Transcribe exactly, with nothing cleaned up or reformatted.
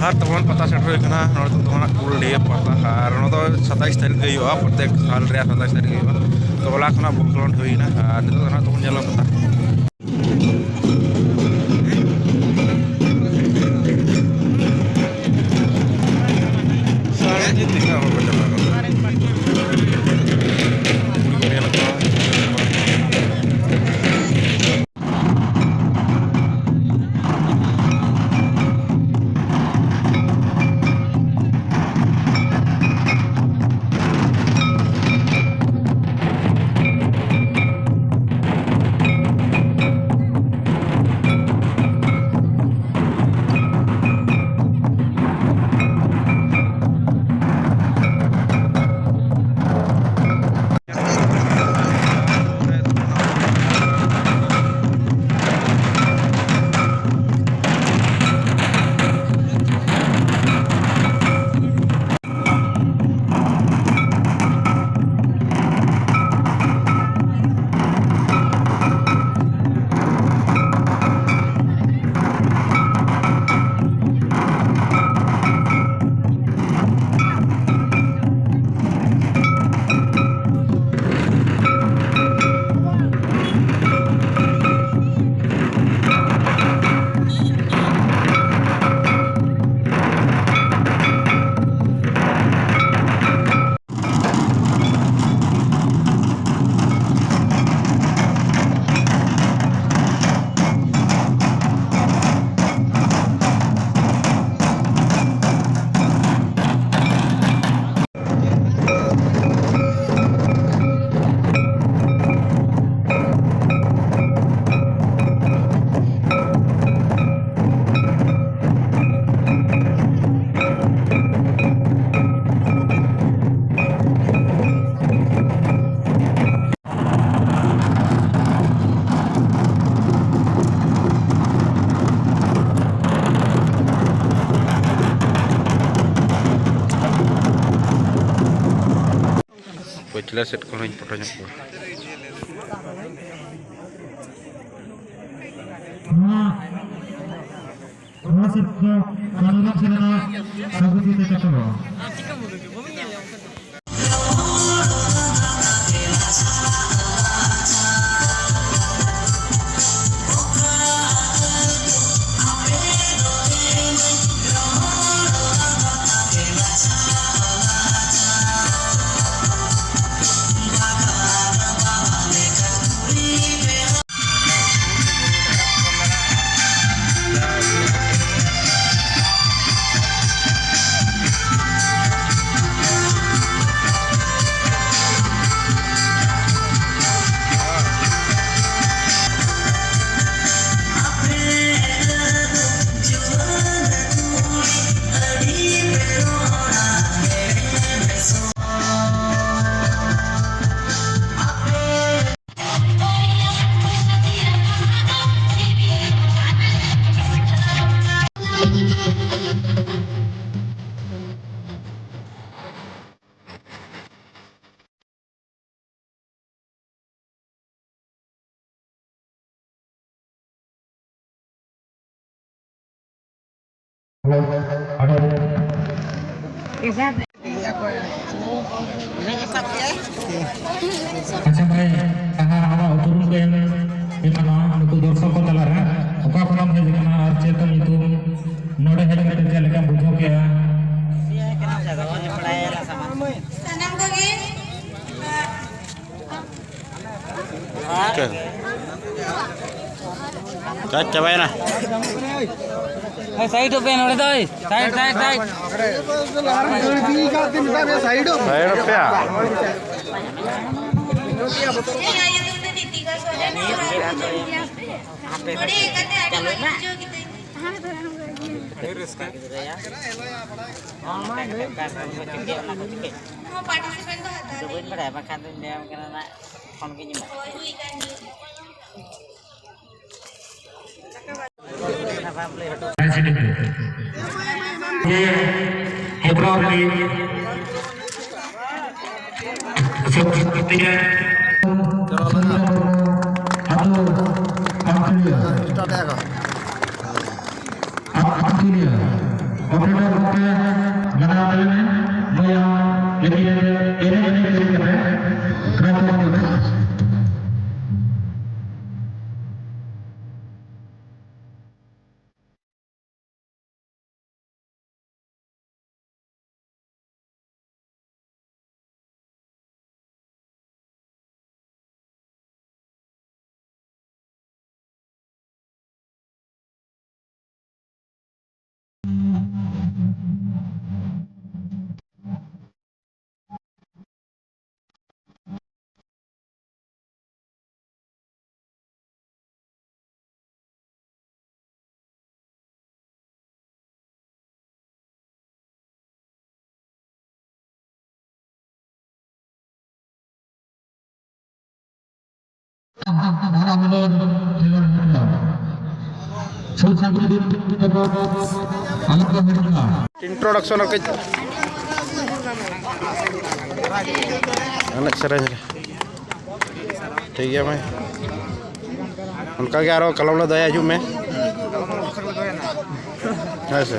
ᱟᱨ ᱛᱟᱵᱚᱱ ᱯᱟᱛᱟ ᱥᱮᱴᱮᱨ ᱦᱩᱭ ᱠᱟᱱᱟ᱾ ᱱᱚᱰᱮ ᱫᱚ ᱛᱟᱵᱚᱱ ᱠᱩᱞᱰᱤᱦᱟᱹ ᱯᱟᱛᱟ, ᱟᱨ ᱱᱚᱣᱟ ᱫᱚ ᱥᱟᱛᱟᱭᱤᱥ ᱛᱟᱹᱨᱤᱠᱷ ᱜᱮ ᱦᱩᱭᱩᱜᱼᱟ, ᱯᱨᱚᱛᱮᱠ ᱥᱟᱞ ᱨᱮᱭᱟᱜ ᱥᱟᱛᱟᱭᱤᱥ ᱛᱟᱹᱨᱤᱠᱷ ᱦᱩᱭᱩᱜᱼᱟ᱾ ᱛᱚ ᱦᱚᱞᱟ ᱠᱷᱚᱱᱟᱜ ᱵᱚᱞ ᱠᱷᱮᱞᱳᱰ ᱦᱩᱭᱱᱟ, ᱟᱨ ᱱᱤᱛᱚᱜ ᱫᱚ ᱱᱟᱦᱟᱜ ᱛᱟᱵᱚᱱ ᱧᱮᱞᱟ ᱯᱟᱛᱟ᱾ ᱥᱟᱲᱮ ᱛᱤᱱᱟᱹᱜ ᱦᱚᱲ ᱠᱚ ᱪᱟᱞᱟᱣ ᱠᱟᱱᱟ? ᱠᱩᱲᱤ ᱠᱚ ᱧᱮᱞᱚᱜ ᱠᱟᱱᱟ᱾ ᱯᱟᱹᱪᱷᱞᱟᱹ ᱥᱮᱫ ᱠᱷᱚᱱ ᱦᱚᱸᱧ ᱯᱷᱳᱴᱳ ᱧᱚᱜ ᱠᱚᱣᱟ᱾ ᱥᱤᱨᱯᱷᱟᱹ ᱠᱟᱹᱱᱩᱨᱟᱢ ᱥᱮᱱᱟ ᱥᱟᱹᱜᱩᱱ ᱛᱤ ᱛᱮ ᱪᱟᱯᱟᱞᱚᱜᱼᱟ᱾ ᱟᱪᱪᱷᱟ ᱵᱷᱟᱭ, ᱡᱟᱦᱟᱸ ᱟᱢᱟᱜ ᱩᱯᱨᱩᱢ ᱠᱚ ᱮᱢ ᱮᱢᱟᱱᱚᱜᱼᱟ, ᱱᱩᱠᱩ ᱫᱚᱨᱥᱚᱠ ᱠᱚ ᱛᱟᱞᱟᱨᱮ ᱚᱠᱟ ᱠᱷᱚᱱᱮᱢ ᱦᱮᱡ ᱟᱠᱟᱱᱟ ᱟᱨ ᱪᱮᱫ ᱛᱟᱢ ᱧᱩᱛᱩᱢ? ᱱᱚᱰᱮ ᱦᱮᱡ ᱠᱟᱛᱮ ᱪᱮᱫ ᱞᱮᱠᱟᱢ ᱵᱩᱡᱷᱟᱹᱣ ᱠᱮᱜᱼᱟ? ᱥᱟᱱᱟᱢ ᱠᱚᱜᱮ ᱪᱮᱫ? ᱪᱟᱵᱟᱭᱮᱱᱟ᱾ ᱮ, ᱥᱟᱭᱤᱰᱚᱜ ᱯᱮ ᱱᱚᱰᱮ ᱫᱚ, ᱮ, ᱥᱟᱭᱤᱰ, ᱥᱟᱭᱤᱰ, ᱥᱟᱭᱤᱰ᱾ ᱥᱟᱭᱤᱰᱚᱜ ᱯᱮᱭᱟ᱾ ᱱᱚᱰᱮ ᱦᱮᱡ ᱠᱟᱛᱮ ᱟᱹᱰᱤ ᱢᱚᱡᱽ ᱵᱩᱡᱷᱟᱹᱣ ᱠᱮᱫᱟᱹᱧ᱾ ᱦᱚᱸ, ᱯᱟᱨᱴᱤᱥᱤᱯᱮᱱᱴ ᱫᱚ ᱦᱟᱛᱟᱣ ᱞᱮᱫ ᱜᱮᱭᱟ᱾ ᱵᱟᱹᱧ ᱵᱟᱲᱟᱭᱟ, ᱵᱟᱠᱷᱟᱱ ᱫᱚᱧ ᱞᱟᱹᱭᱟᱢ ᱠᱟᱱᱟ ᱱᱟᱜ, ᱯᱷᱳᱱ ᱜᱤᱧ ᱮᱢᱟ᱾ ᱦᱳᱭ, ᱦᱩᱭ ᱠᱟᱱ ᱜᱮᱭᱟ᱾ ᱦᱮᱯᱨᱟᱣ ᱨᱤᱱᱤᱡ ᱥᱚᱵ ᱥᱚᱢᱤᱛᱤ ᱨᱮᱱ ᱟᱹᱛᱩ ᱟᱢᱠᱷᱟᱹᱲᱤᱭᱟᱹ᱾ ᱟᱹᱛᱤᱭᱟ᱾ ᱚᱯᱮᱰᱚᱨ ᱜᱚᱢᱠᱮ ᱢᱟᱱᱟᱣ ᱛᱟᱞᱮ ᱢᱮ, ᱵᱚᱭᱦᱟ, ᱞᱟᱹᱜᱤᱫ ᱮᱱᱮᱡ ᱮᱱᱮᱡ ᱛᱮ ᱠᱟᱛᱮ ᱠᱨᱟᱭ ᱛᱟᱵᱚᱱ ᱯᱮ᱾ Introduction ᱟᱨ ᱠᱟᱹᱡ ᱮᱱᱮᱡ ᱥᱮᱨᱮᱧ ᱨᱮ᱾ ᱴᱷᱤᱠ ᱜᱮᱭᱟ ᱢᱟᱹᱭ᱾ ᱚᱱᱠᱟ ᱜᱮ ᱟᱨᱚ ᱠᱟᱞᱚᱢ ᱦᱤᱞᱳᱜ ᱫᱟᱭᱟ ᱦᱤᱡᱩᱜ ᱢᱮ᱾ ᱦᱮᱸ ᱥᱮ᱾